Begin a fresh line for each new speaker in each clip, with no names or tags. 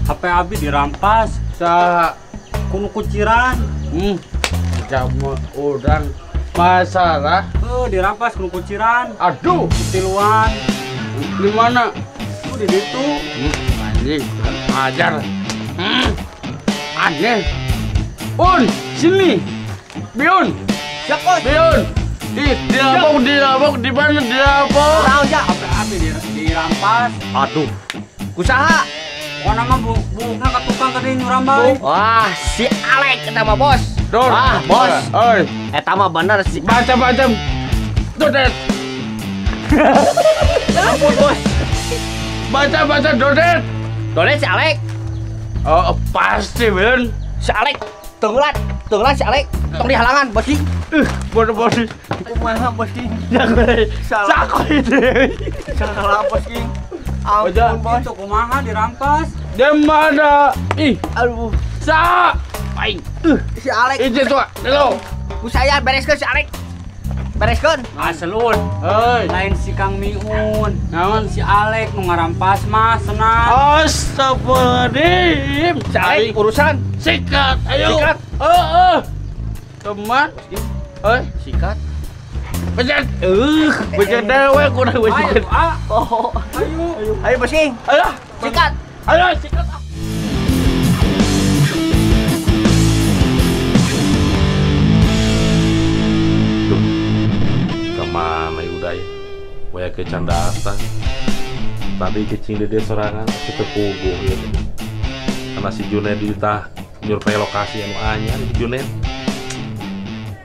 HP abi dirampas.
Sa
kunu kuciran.
Jamu urang masalah.
Dirampas kunu kuciran.
Aduh,
tiluan.
Di mana?
Di ditu.
Anjing, ajar. Aneh. Un, sini. Biun.
Siap, Bos.
Biun. Ih, dirabok di mana dirabok?
Tahu ya,
HP abi dirampas.
Aduh. Kusaha?
Pokoknya mah buka ke tukang ke nyurambay.
Wah, si Alek eta mah, Bos.
Dor.
Ah, Bos.
Oi.
Eta mah bener si
baca-baca. Dodet.
Ampun, Bos.
Baca-baca dodet.
Dodet si Alek.
Oh, pasti, Ben.
Si Alek tunggulan, tunggulan si Alek. Tong di halangan, Bos King.
Bodoh-bodoh.
Kumaha, Bos King?
Salah.
Salah, Bos King. Ampun, Bos.
Itu kumaha dirampas?
Di mana? Ih,
aduh.
Sa. Aing.
Si Alek.
Itu tuh, halo.
Ku saya bereskeun si Alek. Bereskeun.
Aselun.
Hei.
Lain si Kang Miun. Naon si Alek nu ngarampas mah senang.
Astagfirullahaladzim.
Si Alek urusan.
Sikat, ayo.
Sikat.
Heeh. Teman. Hei,
sikat.
Pencet. Pencet dewe kurang pencet.
Oh.
Ayo.
Ayo, Bos King.
Ayo,
sikat.
Ayo, sikat.
Duh. Kemana udah ya? Waya ke candata. Tadi kecing dede sorangan kita puguh ya. Karena si Junet ditah nyurvei lokasi anu anyar si Junet.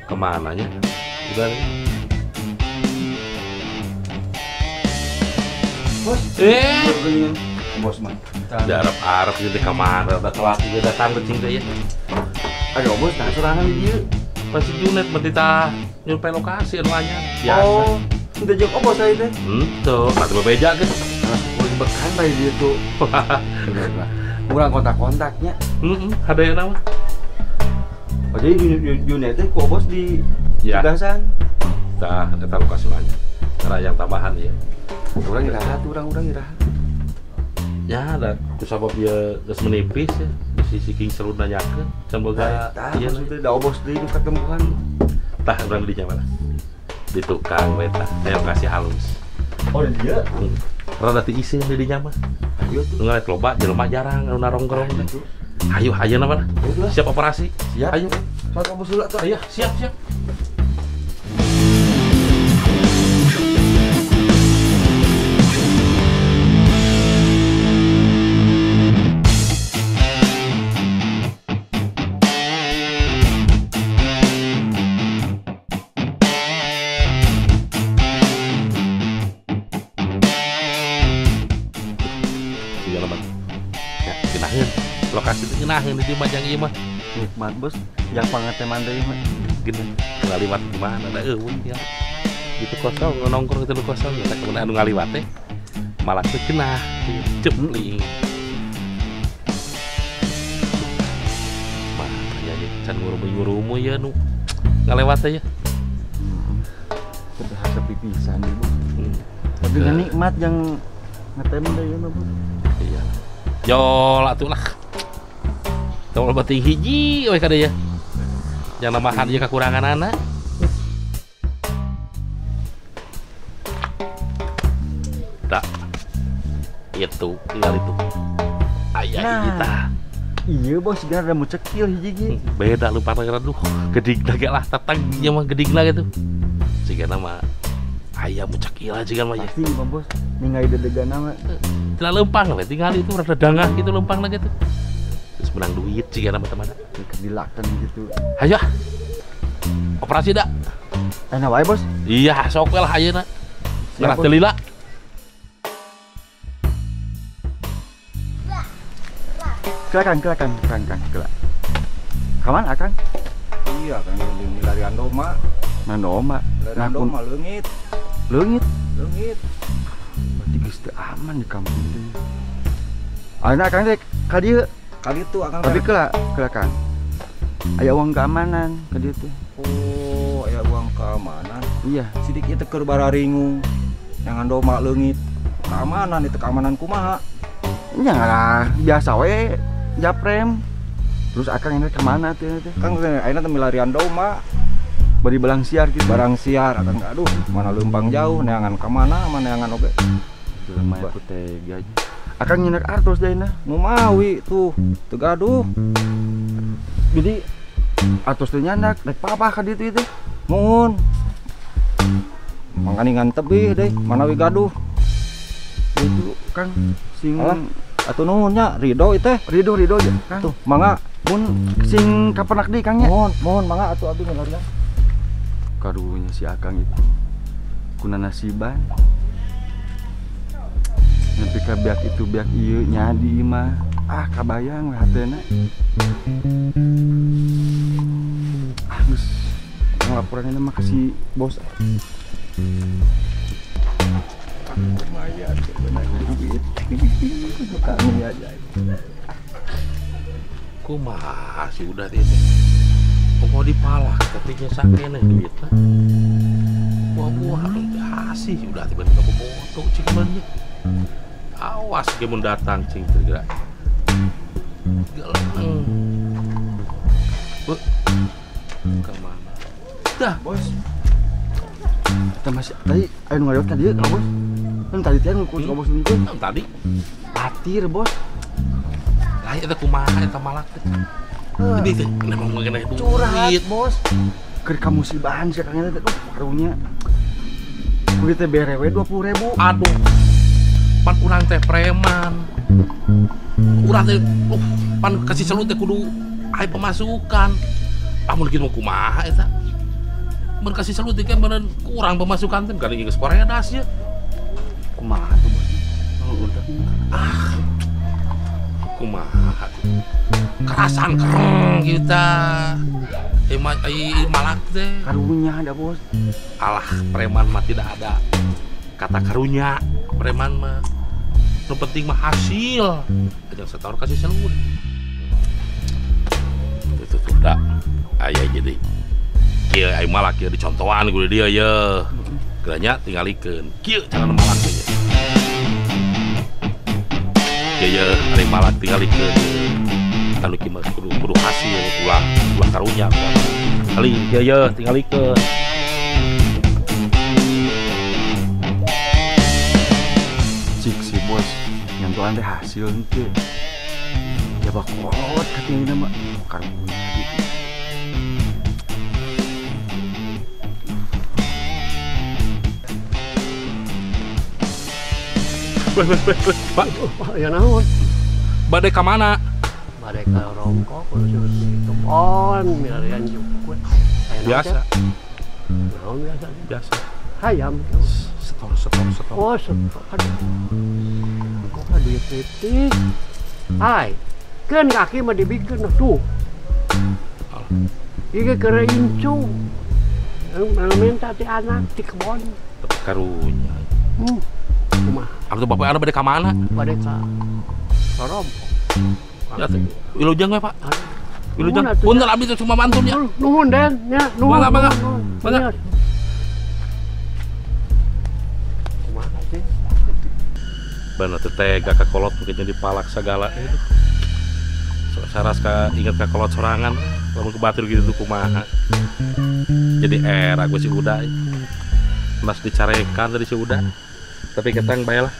Kemana nya? Udah nih.
Bos. Bos mah.
Arab-arab gitu kemana? Udah telat juga datang kecing deh ya.
Aduh bos, nah sorangan di dieu.
Pasti Junet mah ditah nyurvei lokasi anu anyar. Biasa.
Oh, udah jeung obos saya teh.
Henteu, mah teu bebeja geus.
Nah, bekan bae dieu tuh. Kurang kontak-kontaknya.
Heeh, hadayana mah.
Oh, jadi Junet teh ku obos di tugasan.
Tah, eta lokasi mah. Karena yang tambahan ya.
Urang iraha tuh, urang iraha.
Ya, da ku sabab ieu geus menipis ya. Di sisi King Serut nanyakeun, can boga.
Tah, maksudnya da obos deui nu katempuhan.
Tah, urang di dinya mana? Di tukang we tah, aya lokasi halus.
Oh, di dieu.
Rada teu iseun di dinya mah.
Ayo tuh.
Nu ngalet loba jelema jarang anu narongkrong teh. Ayo, ayeuna mah. Siap operasi?
Siap.
Ayo.
Sok obos heula tuh.
Ayo, siap, siap. Lokasi itu ngenahin di majang ieu mah.
Nikmat bos, yang pangateman deui mah.
Gini, ngaliwat gimana da eueuh ya. Gitu kosong nongkrong itu kosong ya teh anu ngaliwat teh malah teu cenah cepling. Mah aya ye can ngurumu-ngurumu ye nu ngalewat teh ya.
Tapi hasep pipisan ieu bos. Tapi nikmat yang ngetem deui mah bos.
Iya. Yo atuh lah. Tong loba ting hiji we kade ya. Yang namahan ieu kakuranganana. Tak. Itu tinggal itu. Aya hiji tah.
Iya bos, gara ada mu cekil hiji ge.
Beda lupa gara duh, gedigna ge lah tatang ieu mah gedigna gitu. Sigana mah aya mu cekil aja mah ya.
Pasti mah bos, ningali dedegana mah.
Tinggal lempang we, tinggal itu rada dangah gitu lempangna gitu. Terus menang duit sih karena teman.
Dilakan gitu.
Ayo. Operasi dak.
Enak wae bos.
Iya, sok lah ayeuna. Ngerah teu lila.
Kelakan, kelakan, kelakan, kelak. Kaman akang?
Iya, kang di larian doma.
Nang doma.
Larian doma leungit.
Leungit?
Leungit.
Berarti geus teu aman di kampung teh. Ayeuna akang teh ka dieu.
Ka ditu akang.
Tapi kelak, kelak kang. Aya uang keamanan ka dieu teh.
Oh, aya uang keamanan.
Iya.
Sidik ieu teh keur bararingung. Jangan doma leungit. Keamanan itu keamanan kumaha?
Nya lah, biasa we japrem. Terus akang ini kemana teh?
Kang ayeuna teh milarian domba.
Bari balang siar gitu.
Barang siar akang aduh, mana leumpang jauh neangan ka mana, neangan oge.
Jelema aku tega. Akang nyenek artos deuna.
Nu mawi tuh, teu gaduh.
Jadi artos teh nyandak rek papah ka ditu itu.
Muhun. Mangkaningan tebih deui, manawi gaduh.
Itu Kang sing
alah, atuh nuhun nya ridho ieu teh.
Ridho ridho Kang.
Tuh, mangga
mun sing kapenak deui Kang nya.
Muhun, muhun mangga atuh abdi milarian.
Karunya si Akang itu kuna nasiban. Nepi ka beak itu beak ieu nyadi mah. Ah kabayang we hatena. Ah geus laporan ini mah ke si bos. Lumayan sebenarnya duit. Kami aja.
Kumaha sih udah teh. Mau dipalak tapi nya sakene duitna. Wah, kasih udah tiba-tiba boboto cing banyak. Awas ge mun datang cing teu geura. Geleng. Bu. Ke mana? Dah,
bos. Kita masih tadi ayo ngaliwat ka dieu ka bos. Kan tadi teh ngukur ka bos nunggu.
Tadi
batir, bos.
Lah eta kumaha eta malak teh. Ini teh memang mengenai duit.
Curhat, bos. Keur kamusibahan sia Kang eta teh karunya. Kulit teh bere we 20.000.
Aduh. Pan urang teh preman. Urang teh pan kasih selut teh kudu aya pemasukan. Lamun kitu mah kumaha eta? Mun kasih selut teh kan bener kurang pemasukan teh kan geus koredas nya.
Kumaha tuh, bos? Oh, tapi
ah. Kumaha tuh? Kerasan kereng kita. Malak teh.
Karunya ada, bos.
Alah, preman mah tidak ada kata karunya. Preman mah nu penting mah hasil. Ajang setahun kasih selut. Itu tuh dah. Aya jadi kieu ai malak kieu dicontohan kudu dia ye. Geranya tingalikeun. Kieu cara malak teh. Kieu ye ari malak tingalikeun. Tanu kieu mah kudu hasil ulah ulah karunya. Kali kieu ye tingalikeun.
Cik si bos nyantuan teh hasil henteu. Ya bakolot katinggalina mah karunya gitu.
Pak,
ya naon?
Bade ka mana?
Bade ka rongkok kudu kebon milarian jukut.
Biasa.
Naon biasa?
Biasa.
Hayam.
Setor setor setor.
Oh, setor. Aduh. Kok duit leutik. Ai, keun kaki mah dibikeun tuh. Ieu keur incu. Minta ti anak ti kebon.
Karunya.
Kumaha?
Atuh bapak anu bade ka mana?
Bade ka Sorompok.
Ya teh. Wilujeng we, Pak. Wilujeng. Punten abdi teh cuma mantunnya.
Nuhun Den, nya nuhun.
Mangga, mangga. Mangga.
Kumaha sih?
Bener teh tega ka kolot mungkin jadi palak sagala itu. Saras ka inget ka kolot sorangan, lamun ke batur gitu tuh kumaha. Jadi era gue si Uda. Mas dicarekan tadi si Uda. Tapi ketang bae lah.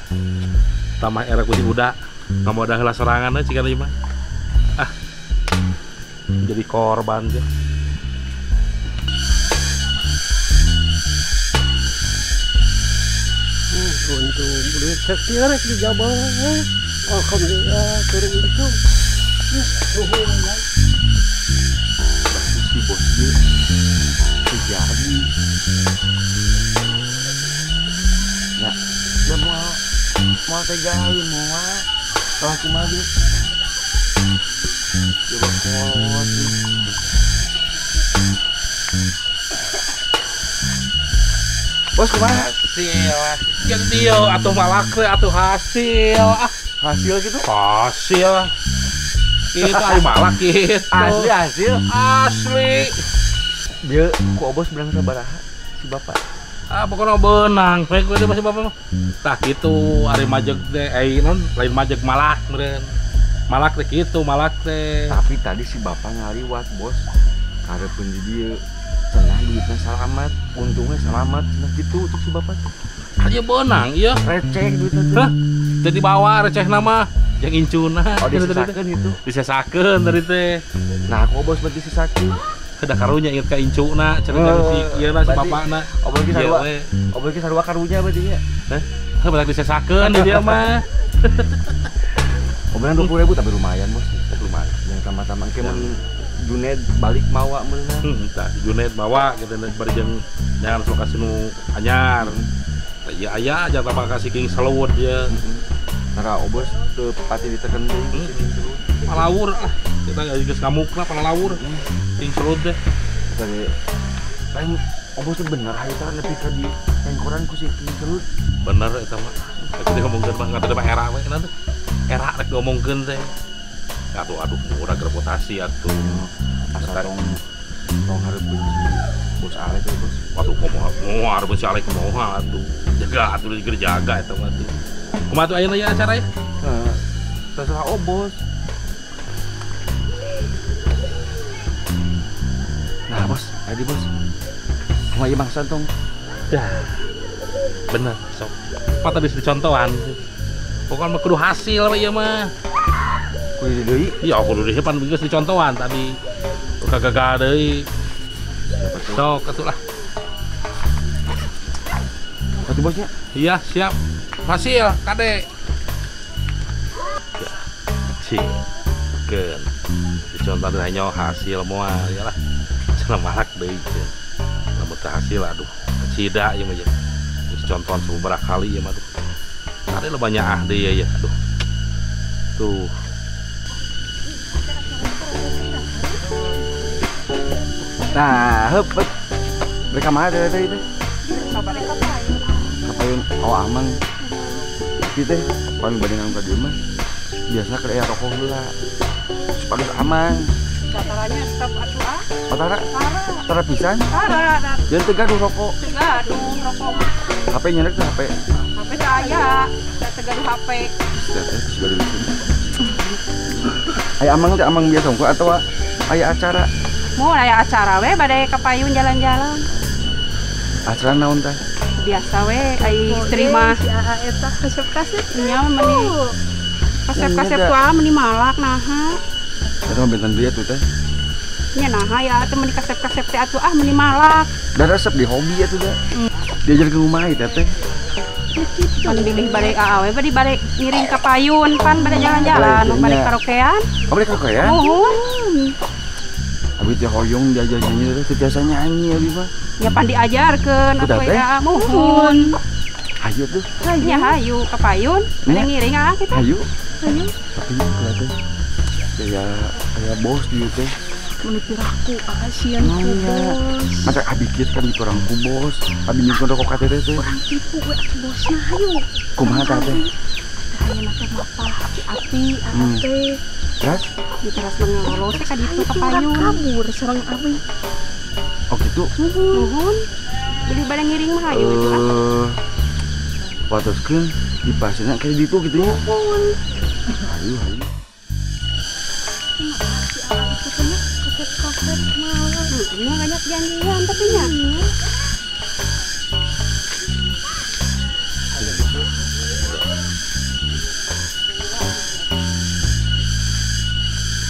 Tambah era ku si Uda. Kamu ada heula sorangan euy ciga ieu mah. Ah. Jadi korban aja.
Untung duit sekian rek dijabah. Alhamdulillah keur itu. Nuhun kan.
Si bos ieu terjadi. Ya, dia mau tega moal. Kalau kumaha gitu. Coba kolot. Bos kumaha?
Hasil. Yang dia atuh malak teh atuh hasil. Ah,
hasil gitu?
Hasil. Itu ari malak gitu.
Asli hasil.
Asli.
Dia ku bos bilang sabaraha si bapak.
Ah pokoknya benang, baik we masih bapak mah. Tah kitu ari majeg teh non lain majeg malak meureun. Malak teh kitu, malak teh.
Tapi tadi si bapak ngaliwat, Bos. Karepun di dieu. Cenah duitna salamat, untungnya salamat, cenah kitu cek si bapak.
Ieu beunang ieu.
Receh duitna teh.
Hah? Teu dibawa recehna mah. Jeung incuna.
Oh, disesakeun itu.
Disesakeun tadi teh.
Nah, aku bos berarti disesakeun.
Kedah karunya inget ka incuna, cenah si ieu na si bapakna.
Obol ki sarua. Obol ki sarua karunya berarti nya.
Hah? Heuh batak disesakeun di dia mah.
Obolan 20.000 tapi lumayan, Bos.
Lumayan.
Yang tambah-tambah engke mun Juned balik mawa meureunna.
Tah si Juned mawa gitu bari jeung jangan lokasi nu anyar. Tah ieu aya aja tambah ka si King Selud ieu.
Tara obos teu pati diteken deui si King Selud.
Palawur ah. Kita geus ngamukna palalawur. King Selud teh.
Tadi lain obos teh bener hayu teh nepi ka di tengkoran ku si King Selud.
Bener eta mah. Kita ngomongkeun mah ngata mah era we kana teh. Era rek diomongkeun teh. Atuh aduh urang reputasi atuh.
Asa tong hareupeun si Bos Alek teh, Bos.
Waduh kumaha moal hareupeun si Alek kumaha atuh. Jaga atuh jaga eta mah atuh. Kumaha tuh ayeuna ya acara ya?
Heeh. Terserah obos. Nah, Bos, tadi Bos. Kumaha ieu mangsa tong?
Dah. Bener, sok. Apa tadi dicontohan? Pokoknya mah kudu hasil we ieu mah.
Kudu deui?
Iya, kudu deui pan geus dicontohan tadi. Kagagal deui. Sok atuh lah.
Atuh bosnya?
Iya, siap. Hasil, kade. Ya, cing. Keun. Dicontohan hanya hasil moal ya lah. Cenah malak deui ceun. Lamun teu hasil aduh, kecida ieu mah ya. Geus contohan sababaraha kali ieu mah tuh. Kade lo banyak ah deui ya, aduh. Tuh.
Nah, heup. Mereka mana teh teh?
Coba mereka payun.
Kapayun awak aman. Ieu teh paling bandingan ka dieu mah. Biasa keur aya rokok heula. Supados aman.
Sataranya stop atuh ah.
Patara?
Tara.
Tara pisan?
Tara.
Jangan teu gaduh rokok.
Teu gaduh rokok mah.
HP nyelek teh HP.
HP saya, teu gaduh HP.
Teh teh geus gaduh. Aya amang teh amang biasa unggul atau aya acara?
Mau aya acara we bade ka payun jalan-jalan.
Acara naon teh?
Biasa we ai istri mah.
Si AA eta kasep-kasep
nya meni. Kasep-kasep tuh ah meni malak naha.
Eta mah benten deui atuh teh.
Nya naha ya atuh meni kasep-kasep teh atuh ah meni malak.
Da resep di hobi atuh da. Diajarkeun kumaha teh teh?
Pan bilih bade AA we bade bade ngiring ka payun pan bade jalan-jalan bade karaokean.
Oh, bade karaokean?
Muhun.
Abi teh hoyong diajar nyanyi teh biasa nyanyi abi mah.
Ya pan diajarkeun atuh ya muhun.
Hayu tuh.
Ya hayu ka payun, bade ngiring ah kita.
Hayu.
Hayu.
Tapi teh ya aya bos dieu teh.
Meni piraku sieun ku bos.
Mata abi kieu kan diturang ku bos. Abi nyungkeun rokok ka teteh teh.
Urang tipu we atuh bosna hayu.
Kumaha teh teh?
Ayeuna teh mapah api-api teh.
Terus?
Di teras mengolo teh ka ditu ka payun.
Kabur sareng abi.
Oh gitu?
Nuhun. Beli barang ngiring mah hayu itu ah.
Watoskeun di pasirna kayak ditu kitu nya.
Nuhun.
Hayu hayu.
Si AA itu teh kasep-kasep malah.
Nya banyak janjian tapi nya.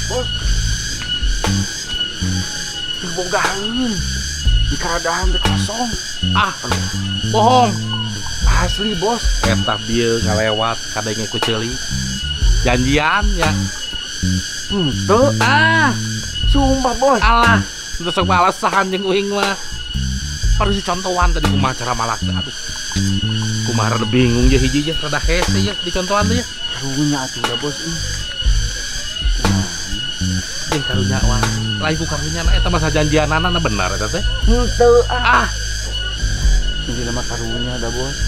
Bos. Dibogahan. Di keadaan teh kosong.
Ah, bohong.
Asli, Bos.
Eta bieu ngalewat kadenge ku ceuli. Janjian ya.
Henteu.
Ah,
sumpah, Bos.
Alah, teu sok alasan jeung uing mah. Harus dicontohan tadi kumaha cara malak teh atuh. Kumaha rada bingung ye hiji ye rada hese ye dicontohan teh ye.
Karunya atuh da, Bos.
Jeung karunya wah. Lain ku karunya na eta masa janjianana na benar eta teh.
Henteu ah.
Ah.
Ini mah karunya da, Bos.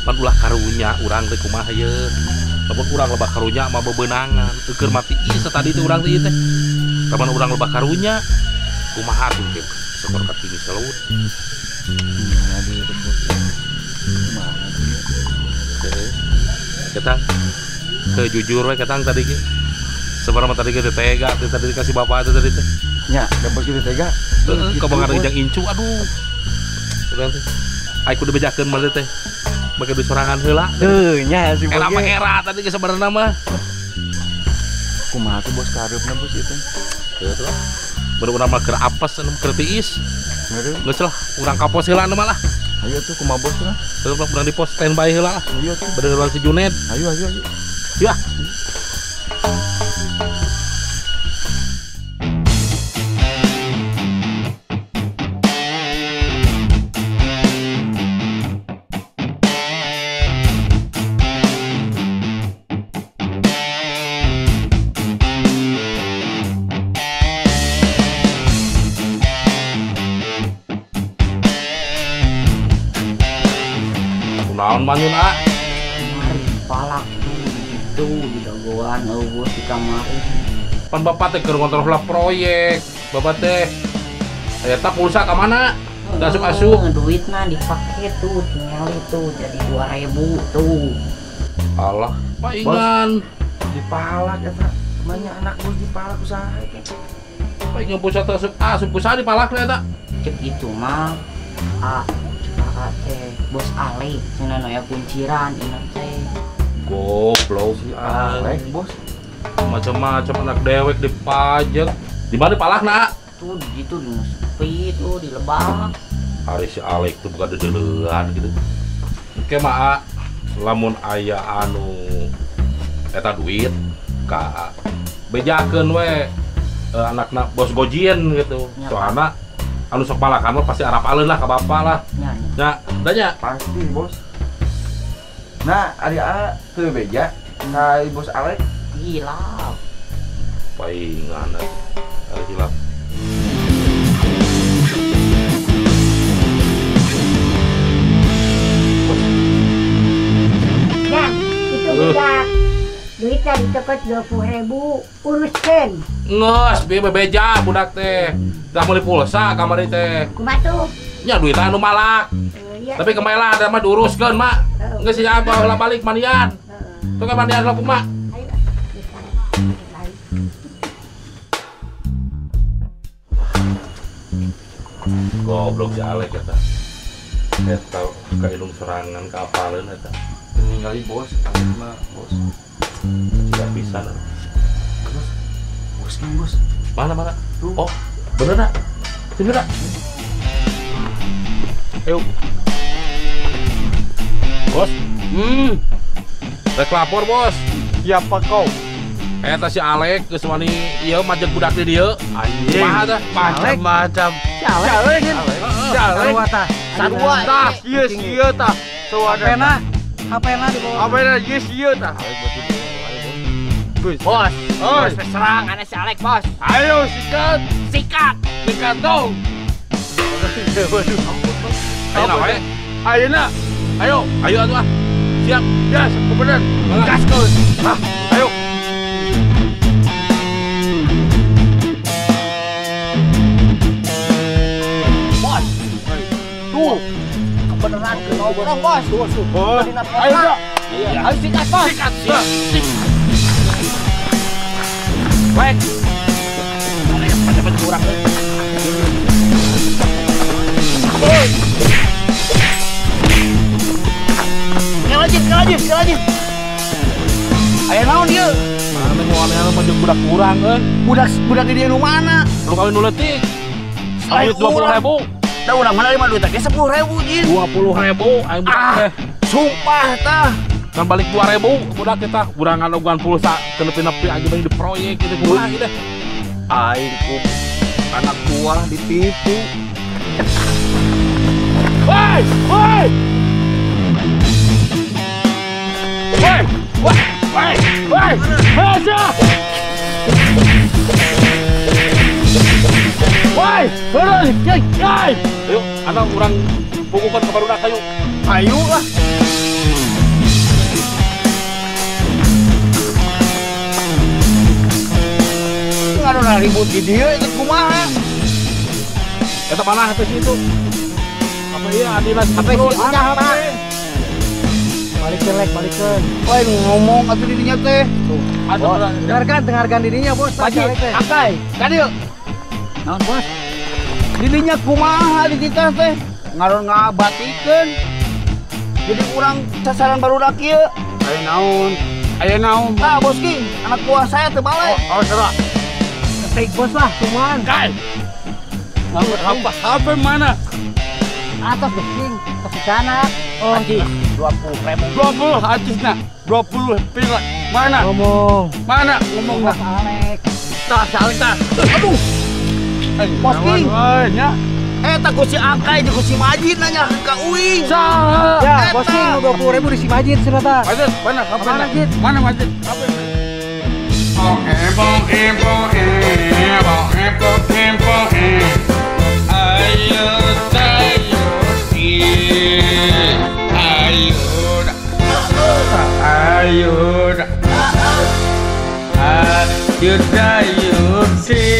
Pan ulah karunya urang teh kumaha ye. Lamun urang lebah karunya mah bebenangan. Eukeun mati ieu tadi teh urang teh ieu teh. Lamun urang lebah karunya kumaha tuh teh. Sokor ka tinggi selaut.
Aduh, bos. Kumaha tuh?
Ketang. Kejujur we ketang tadi ge. Sebenarnya tadi ge tega, tadi dikasih bapak teh tadi teh.
Nya, da bos kitu tega.
Heeh, kabangar jeung incu aduh. Urang teh. Ai kudu bejakeun mah teh. Make duit sorangan heula.
Heuh nya si bos.
Era mah era tadi ge sebenarnya mah.
Kumaha tuh bos kareupna bos ieu teh?
Heuh tuh. Baru urang mah keur apes anu keur tiis. Geus lah, urang ka pos heula mah lah.
Ayo tuh kumaha bos lah.
Heuh urang di pos standby heula lah.
Ayo tuh.
Bade si Juned.
Ayo ayo ayo.
Ya. Naon manyun ah?
Palak tuh gitu di dagoan eueuh di kamari.
Pan bapak teh keur ngontrol heula proyek. Bapak teh eta pulsa ka mana? Da asup-asup.
Duitna dipake tuh tinggal itu jadi 2000 tuh.
Alah, paingan
dipalak eta. Banyak anak bos dipalak usaha eta.
Paingan pulsa teh asup asup usaha dipalak eta.
Cek itu mah ah teh bos Alek cenah nu aya kunciran ieu teh.
Goblok
si Alek bos.
Macam-macam anak dewek dipajak. Di mana dipalakna?
Tuh di situ di sepi tuh di lebak.
Ari si Alek tuh bukan dedeulean gitu. Oke mah lamun aya anu eta duit ka bejakeun we anakna bos gojien gitu. Soalna anu sok malakan mah pasti arapaleun lah ka bapak lah. Nya, da nya
pasti bos. Nah, ari a teu beja ka bos Alek
hilap.
Paingan ari hilap.
Ya, itu budak. Duitnya diteket 20.000, uruskeun.
Ngeus, bieu bebeja budak teh. Tah meuli pulsa kamari teh.
Kumaha tuh?
Nya duit anu malak.
Iya.
Tapi kemarin lah mah diuruskeun, Mak. Geus sia baheula balik mandian. Tuh ka mandian lah kumaha.
Ayo.
Goblok si Alek eta. Eta ka ilung serangan ka apaleun eta.
Ningali bos, Alek mah bos.
Tidak bisa.
Terus bos kan bos.
Mana mana?
Tuh.
Oh, bener dak? Sini dak. Ayo. Bos. Rek lapor, bos.
Siapa kau?
Eta si Alek geus wani ieu majeg budak di dieu.
Anjing.
Kumaha tah?
Macam-macam.
Si Alek.
Si Alek.
Sarua tah.
Sarua tah. Ieu sieu tah.
HP-na. HP-na dibawa.
HP-na ieu sieu tah.
Bos, bos serang aneh si Alek, bos.
Ayo sikat.
Sikat.
Sikat dong.
Ayo lah, ayo.
Ayo nak. Ayo,
ayo atuh ah. Siap.
Ya, kebenaran. Gaskeun. Hah, ayo.
Bos. Tuh. Kebenaran ke nongkrong, bos.
Tuh, tuh. Bos. Ayo, nak.
Ayo sikat, bos.
Sikat, siap.
Baik. Macam-macam kurang. Sekali lagi. Ayo naon dia?
Mana mau aneh maju budak kurang euy.
Budak di dia nu mana?
Lu kawin nu leutik. Duit 20.000.
Da urang mana lima duit teh 10.000 jin.
20.000 aing budak teh.
Sumpah tah.
Kan balik 2.000 budak kita urang ngaloguan pulsa teu nepi-nepi aja bang di proyek gitu kumaha gitu.
Aing ku anak buah ditipu.
Woi, woi. Woi, woi, woi, woi. Woi, woi, woi. Ayo, anak urang pugukan ka barudak ayo.
Ayo lah. Ngarona ribut di dieu eta kumaha?
Eta mana teh situ?
HP ieu adina
HP si Ucah, Pak.
Balikeun lek, balikeun.
Woi ngomong atuh di dinya teh.
Dengarkan, dengarkan dirinya, Bos.
Haji, akai, ka dieu.
Naon, Bos?
Dirinya kumaha di titah teh? Ngaron ngabatikeun. Jadi urang sasaran barudak ieu.
Aya naon? Aya naon?
Tah, Bos King, anak buah saya teu balik.
Oh, salah.
Ketik bos lah, cuman.
Kai. Apa mana?
Atas Bos King, ke sana.
Oh, Haji, 20.000.
20 acisna. 20 pila. Mana?
Ngomong.
Mana ngomong
lah? Alek.
Tah, si Alek tah.
Aduh. Bos King.
Nya.
Eta ku si Akay jeung ku si Majid nanya ka uing.
Saha?
Ya, Bos King 20.000 di si Majid cenah tah.
Majid, mana?
Mana, Majid?
Mana Majid? Apa? Ayo tayo si ayo ayo ayo tayo si.